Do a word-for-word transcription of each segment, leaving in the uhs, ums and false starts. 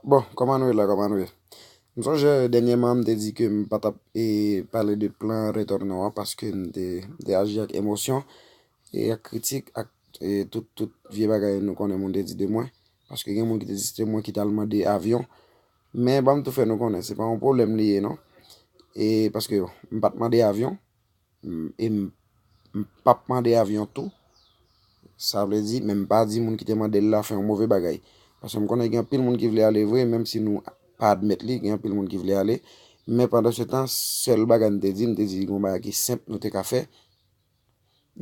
Bon, kòman nou ye la, kòman nou ye? M sonje dènyèman, m te di ke m pa t ap e, pale de plan retòrnò an paske m te, m te aji ak emosyon e ak kritik, ak e, tout, tout vye bagay nou konnen moun te di de mwen. Paske gen moun ki te di se mwen ki t al mande avyon. Men ban m tou fè nou konnen, se pa yon pwoblèm li ye non. E paske bon, m pa t mande avyon, m- e m, m p ap mande avyon tou. Sa vle di, men m pa di moun ki te mande l la fè yon move bagay. Paske m konnen gen anpil moun ki vle ale vre, menm si nou pa admèt li, gen anpil moun ki vle ale. Men pandan se tan, sèl bagay m te di, m te di gen yon bagay ki senp nou te ka fè.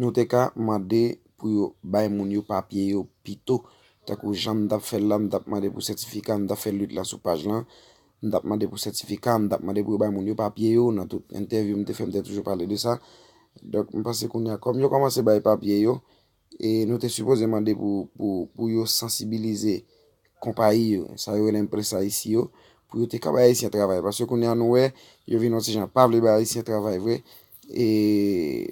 Nou te ka mande pou yo bay moun yo papye yo pito. Tankou jan m t ap fè l la, m t ap mande pou sètifika, m t ap fè lit la sou paj lan. M t ap mande pou sètifika, m t ap mande pou yo bay moun yo papye yo. Nan tout entèvyou m te fè, m te toujou pale de sa. Donk, m panse kounye a, kòm yo kòmanse bay papye yo, e nou te sipoze mande pou, pou, pou yo sansibilize konpayi yo, sa yo rele enpresa isi yo, pou yo te ka bay Ayisyen travay. Paske kounye a nou wè, yo vin yon ti jan pa vle bay Ayisyen travay vre. E,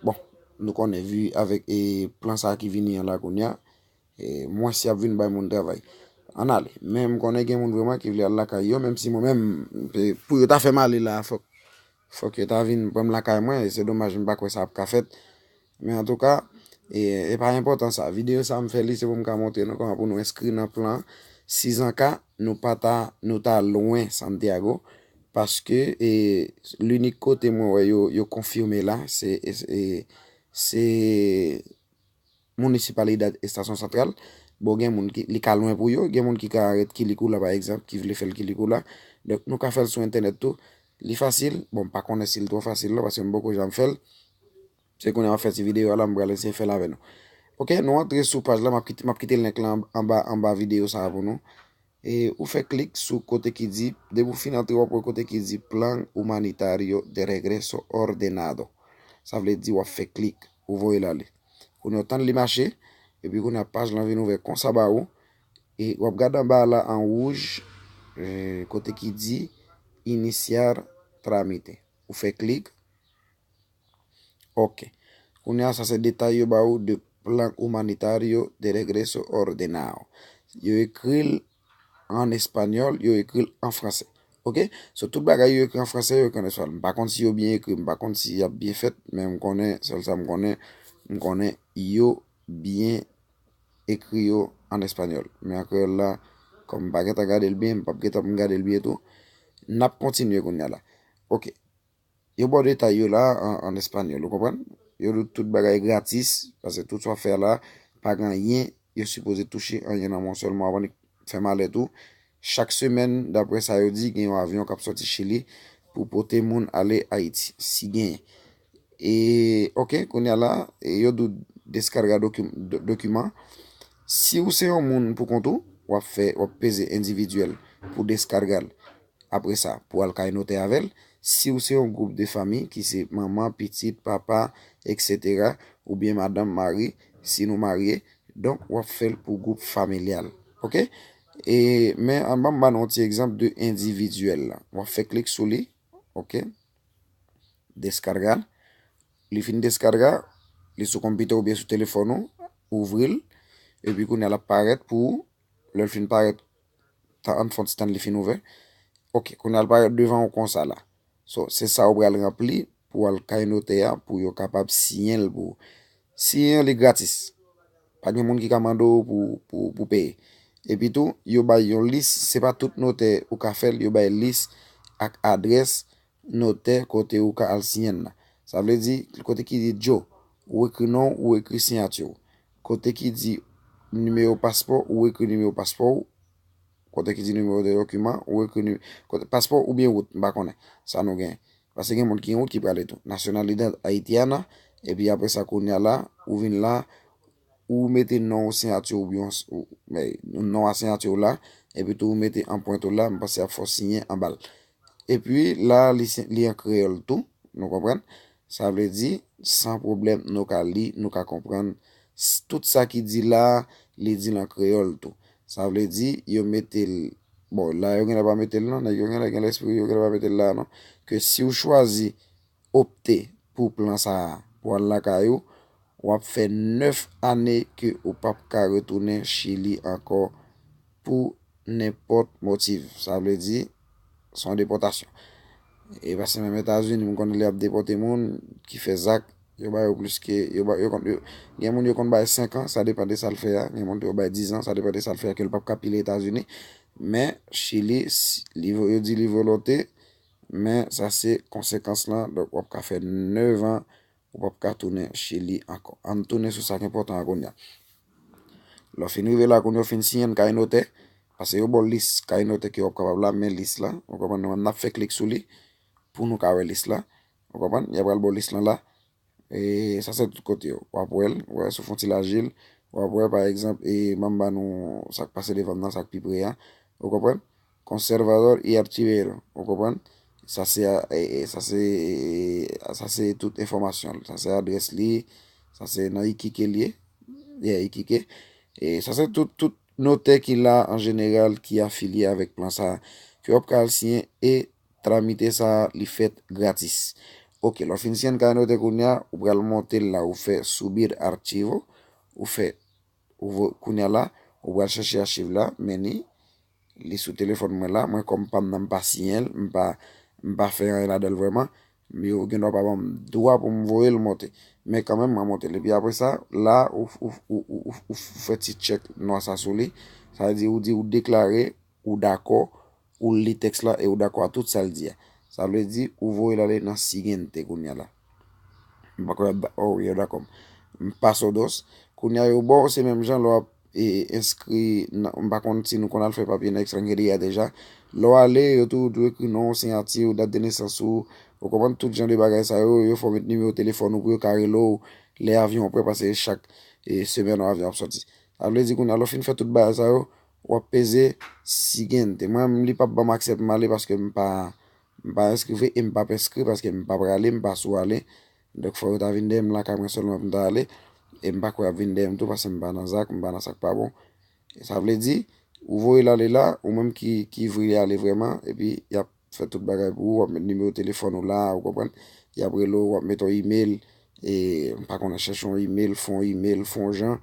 bon, nou konnen vi avèk e, plan sa a ki vini an la kounye a, e, mwens y ap vin bay moun travay. Ann ale. Men m konnen gen moun vrèman ki vle al lakay yo, menm si mwen menm, pe- pou yo ta fè m ale la, fòk, fòk yo ta vin pran m lakay mwen, e se domaj, m pa kwè sa ap ka fèt. Men antouka, e, e pa enpòtan sa. Videyo sa a m fè li, se pou m ka montre nou kòman pou nou enskri nan plan. Si an ka nou pa ta, nou ta lwen Santiago, paske e, linik kote mwen wè yo, yo konfime la, se, e, e, se Municipalidad Estación Central. Bon, gen moun ki, li ka lwen pou yo, gen moun ki ka rete Quilicura, pa egzanp, ki vle fè l Quilicura. Donk, nou ka fè l sou entènèt tou. Li fasil, bon, m pa konnen si l twò fasil non, paske m poko janm fè l. Se kounye a m ap fè ti videyo a la, m pral eseye fè l avè nou. Ok, nou antre sou paj la, m ap kite, m ap kite link lan anba, anba videyo sa a pou nou. E ou fè klik sou kote ki di, depi w fin antre, w ap wè kote ki di Plan Humanitario de Regreso Ordenado. Sa vle di w ap fè klik, ou voye l ale. Kounye a w tann li mache, epi kounye a paj lan vin ouvè konsa ba ou, e w ap gade anba la an wouj, e, kote ki di Iniciar trámite. Ou fè klik, Ok. Kounye a, sa se detay yo ba ou de Plan Humanitario de Regreso Ordenado. Yo ekri l an espanyòl, yo ekri l an fransè. Ok? So, tout bagay yo ekri an fransè, yo ekri an espanyòl. M pa konn si yo byen ekri, m pa konn si y ap byen fèt, men m konnen, sèl sa m konnen, m konnen yo byen ekri yo an espanyòl. Men an kreyòl la, kòm m pa gentan gade l byen, m p ap gentan pou m gade l byen tou. N ap kontinye kounye a la. Ok. Yo ba w detay yo la an, an espanyòl, ou konprann? Yo di w tout bagay gratis, paske tout sa w ap fè a la, pa gen anyen yo sipoze touche anyen nan men w sèlman avan li fè malè tou. Chak semèn, daprè sa yo di, gen yon avyon k ap sòti Chili pou pote moun ale Ayiti, si genyen. E, ok, kounye a la, e yo di w deskarga doki- do- dokiman. Si w se yon moun pou kont ou, w ap fè, w ap peze endividyèl pou deskarga l. Apre sa, pou al kay notè avè l, si w se yon gwoup de fanmi ki se manman, pitit, papa, etsetera, oubyen madanm, mari, si nou marye, donk w ap fè l pou gwoup familyal. Ok? E, men ann ban m ba nou yon ti egzanp de endividyèl la. W ap fè klik sou li, ok? Deskarga. Li fin deskarga, li sou konpitè oubyen sou telefòn ou, ouvri l, epi kounye a l ap parèt pou ou, lè l fin parèt, ta- ann fè yon ti tann li fin ouvè. Ok, kounye a l parèt devan ou konsa la. So, se sa ou pral ranpli pou w al kay notè a, pou yo kapab siyen l pou ou. Siyen an, li gratis. Pa gen moun ki ka mande w pou, pou, pou peye. Epi tou, yo bay yon lis, se pa tout notè ou ka fè l, yo bay lis ak adrès notè kote ou ka al siyen l la. Sa vle di, kote ki di Joe, ou ekri non w, ou ekri siyati w. Kote ki di nimewo paspò, ou ekri nimewo paspò w. Kote ki di nimewo de dokiman, ou ekri ni- kote, paspò oubyen wout, m pa konnen. Sa nou gen. Paske gen moun ki gen wout ki prale tou. Nacionalidad haitiana, epi apre sa kounye a la, ou vin la, ou mete non w siyati w oubyen w- ou- men, non a siyati w la, epi tou ou mete anprent ou la, m panse y ap fè w siyen anba l. Epi la, li, se- li an kreyòl tou, nou konprann? Sa vle di, san pwoblèm, nou ka li, nou ka konprann. S- Tout sa ki di la, li di l an kreyòl tou. Sa vle di, yo mete l, bon, la yo genlè pa mete l non, nèg yo genlè gen lespri, yo genlè pa mete l la non. Ke si w chwazi opte pou plan sa a, pou al lakay ou, w ap fè nèf ane ke ou p ap ka retounen Chili ankò pou nenpòt motif. Sa vle di, se yon depòtasyon. E paske menm Etazini, m konnen lè y ap depòte moun ki fè zak, yo ba yo plis ke, yo ba, yo konn, yo, gen moun yo konn bay senk an, sa depann de sa l fè a, gen moun yo bay diz an, sa depann de sa l fè a, ke l p ap ka pile Etazini. Men, Chili, si, li vo-, yo di li volonte, men sa se konsekans lan, donk w ap ka fè nèf an, ou p ap ka tounen Chili ankò. Ann tounen sou sa k enpòtan an kounye a. Lè w fin rive la, kounye a w fin siyen kay notè, paske yo ba w lis kay notè ke w ap kapab la, men lis la, ou konprann, nou menm n ap fè klik sou li pou nou ka wè lis la, ou konprann, y ap pral ba w lis lan la, e sa se tout kote yo, w ap wè l, w wè sou fon ti lajil, w ap wè, pa egzanp, e m ap ba nou sa k pase devan m nan, sa k pi pre a, ou konprann, Conservador y Archivero, ou konprann, sa se, e, e, sa se, e, sa se tout enfòmasyon l, sa se adrès li, sa se nan Iquique li ye, yeah, Iquique. E sa se tout, tout notè ki la an jeneral ki afilye avèk plan sa a, ke w ap ka al siyen e tramite sa a, li fèt gratis. Oke, lè w fin siyen kay notè kounye a, ou pral monte l la, ou fè subir archivo, ou fè, ou vo-, kounye a la, ou pral chèche achiv la, men ni, li sou telefòn mwen la, mwen kòm pa m nan m pa siyen l, m pa, m pa fè anyen ladan l vrèman, yo gen dwa pa ban m dwa pou m voye l monte. Men kanmenm, mwen monte l. Epi apre sa, la, ou, ou, ou, ou, ou, ou fè ti tchèk nwa sa sou li. Sa vle di, ou di, ou deklare, ou dakò, ou li tèks la e ou dakò a tout sa l di a. Sa vle di, ou voye l ale nan siguiente kounye a la. M pa kwè, oh, yo dakò. M paso dos. Kounye a, yo ba w, se menm jan lè w ap e, enskri nan, m pa konn si nou konn al fè papye nan Extranjeria deja. Lè w ale, yo tou, tou ekri non w, siyati w, dat de nesans ou, ou konprann, tout jan de bagay sa yo, yo fè w met nimewo telefòn ou pou yo ka rele w lè avyon an prè, paske chak, e, semèn yon avyon ap sòti. Sa vle di kounye a, lè w fin fè tout bagay sa yo, w ap peze siguiente. Mwen menm, li p ap ban m aksè pou m ale paske m pa, m pa enskrive e m p ap enskri paske m pa prale, m pa sou ale. Donk, fò yo ta vin dèyè m lakay mwen sèlman pou m ta ale. E m pa kwè y ap vin dèyè m tou paske m pa nan zak, m pa nan sa k pa bon. E sa vle di, ou voye l ale la, ou menm ki, ki vle ale vrèman, epi y ap fè tout bagay pou ou, w ap met nimewo telefòn ou la, ou konprann? Y ap rele w, w ap met yon imèl, e m pa konnen, chèche yon imèl, fè yon imèl, fè yon jan,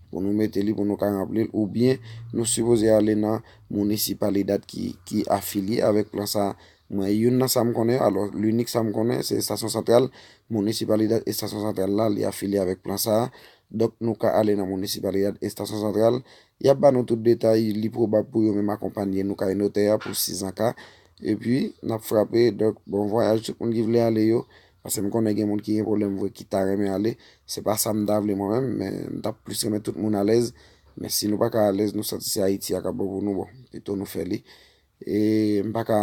pou nou mete li, pou nou ka ranpli l, oubyen nou sipoze ale nan municipalidad ki, ki afilye avèk plan sa a. Mwen, youn nan sa m konnen, alò, linik sa m konnen, se Estasyon Santral, Municipalidad Estasyon Santral la, li afilye avèk plan sa a. Donk, nou ka ale nan Municipalidad Estasyon Santral. Y ap ba nou tout detay, li pwobab pou yo menm akonpanye nou kay notè a pou sizan ka. Epi, n ap frape. Donk, bon vwayaj tout moun ki vle ale yo. Paske m konnen gen moun ki gen pwoblèm vre, ki ta renmen ale. Se pa sa m ta vle mwen menm, men m t ap plis renmen tout moun alèz. Men si nou pa ka alèz, nou santi se Ayiti a k ap bon pou nou, bon, pito nou fè li. E m pa ka,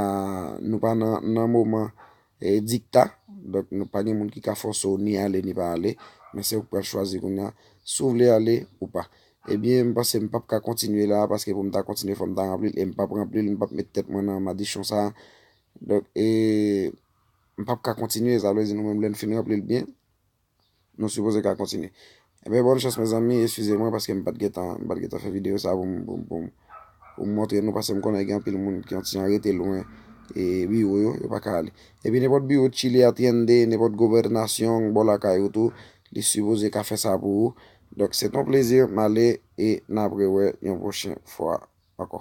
nou pa nan, nan moman, e, dikta. Donk, nou pa gen moun ki ka fòse w ni ale, ni pa ale. Men se ou k pral chwazi kounye a, si w vle ale ou pa. Ebyen, m panse m p ap ka kontinye la, paske pou m ta kontinye, fò m ta ranpli l, e m p ap ranpli l, m p ap met tèt mwen nan madichon sa a. Donk, e, m p ap ka kontinye, sa vle di nou menm lè n fin ranpli l byen, nou sipoze ka kontinye. Ebyen, bòn chans, mezanmi, eskize mwen paske m pa t gentan, m pa t gentan fè videyo sa pou m, pou m, pou m, pou m montre nou, paske m konnen gen anpil moun ki yon ti jan rete lwen, e, biwo yo, yo pa ka ale. Epi nenpòt biwo Chile Atiende, nenpòt gobènasyon bò lakay ou tou, li sipoze ka fè sa pou ou. Donk, se t on plezi, m ale e n ap rewè yon pwochen fwa ankò.